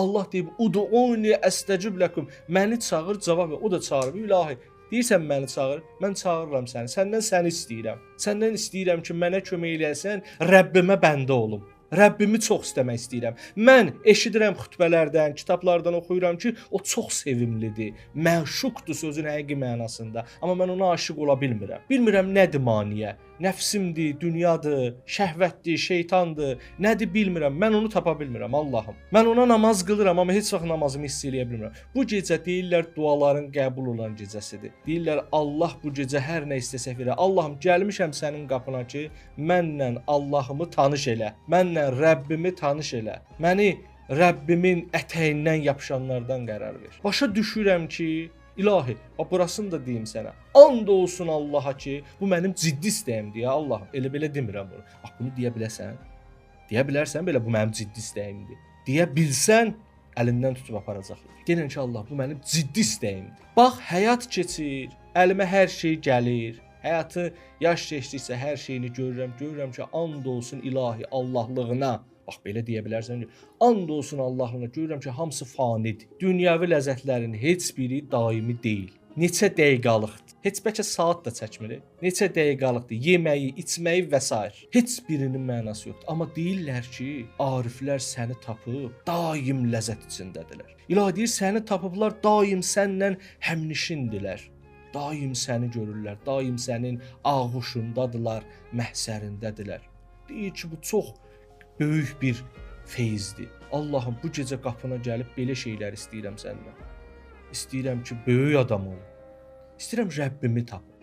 Allah deyib, "Ud'uni əstəcib ləkum." Məni çağır, cavab ver. O da çağırır. İlahi, deyirsən məni çağır, mən çağırıram səni. Səndən səni istəyirəm. Səndən istəyirəm ki, mənə kömək eləyəsən, Rəbbimə bəndə olum. Rəbbimi çox istəmək istəyirəm. Mən eşidirəm xütbələrdən, kitablardan oxuyuram ki, o çox sevimlidir. Məşuqdur sözün həqiqi mənasında. Amma mən ona aşiq ola bilmirəm. Bilmirəm nədir maneə. Nəfsimdir, dünyadır, şəhvətdir, şeytandır. Nədir bilmirəm. Mən onu tapa bilmirəm Allahım. Mən ona namaz qılıram, amma heç vaxt namazımı hiss eləyə bilmirəm. Bu gecə deyirlər duaların qəbul olan gecəsidir. Deyirlər Allah bu gecə hər nə istəsə verər. Allahım, gəlmişəm sənin qapına ki, mənlə Allahımı tanış elə. Mənlə Rəbbimi tanış elə. Məni Rəbbimin ətəyindən yapışanlardan qərar ver. Başa düşürəm ki, İlahi, bax burasını da deyim sənə. And olsun Allaha ki, bu mənim ciddi istəyimdir ya Allahım. Elə belə demirəm bunu. Bax bunu deyə biləsən. Deyə bilərsən belə bu mənim ciddi istəyimdir. Deyə bilsən əlindən tutub aparacaqlar. Deyirəm ki, Allah, bu mənim ciddi istəyimdir. Bax həyat keçir, əlimə hər şey gəlir. Həyatı yaş keçdikcə hər şeyini görürəm, görürəm ki, and olsun ilahi Allahlığına. Bax belə deyə bilərsən ki, and olsun Allahına, görürəm ki, hamısı fanidir. Dünyəvi ləzzətlərin heç biri daimi deyil. Neçə dəqiqəlikdir. Heç bəlkə saat da çəkmir. Neçə dəqiqəlikdir. Yeməyi, içməyi və sair. Heç birinin mənası yoxdur. Amma deyirlər ki, ariflər səni tapıb daim ləzzət içindədirlər. İlahi deyir, səni tapıblar, daim səndən həmnişindirlər. Daim səni görürlər, daim sənin ağuşundadırlar, məhsərindədirlər. Deyir ki, bu çox böyük bir feyzdir. Allahım, bu gecə qapına gəlib belə şeylər istəyirəm səndən. İstəyirəm ki, böyük adam olum. İstəyirəm Rəbbimi tapım.